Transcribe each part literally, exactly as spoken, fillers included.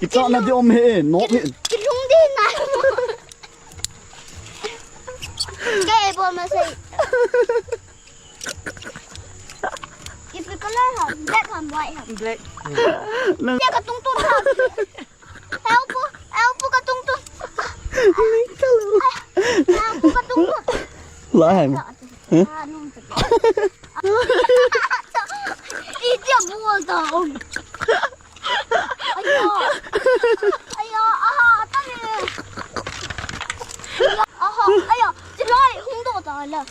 Kichahna di um hi, no hi. Kilung di na. Ke bol ma sei. Ipi color ham? Black ham, white ham? Black. Nang- Dia ka tung tung ham. Help, help ka tung tung. Ni ka lo. Help ka tung tung. La ham. Huh? Ah, nung. Iti a bol ta. Aya. Aya, aha, tani. Aha, aya, tilai hung do ta la.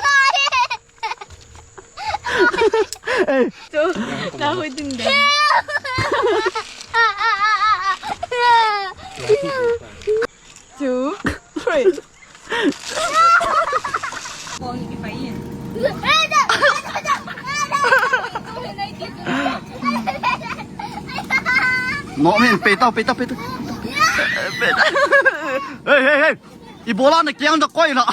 Nai. Hey. Tu, na hui din din. Two, three. No, men, peitau, peitau, peitau. Peitau. Hey, hey, hey. Ibola na kiang da koi la.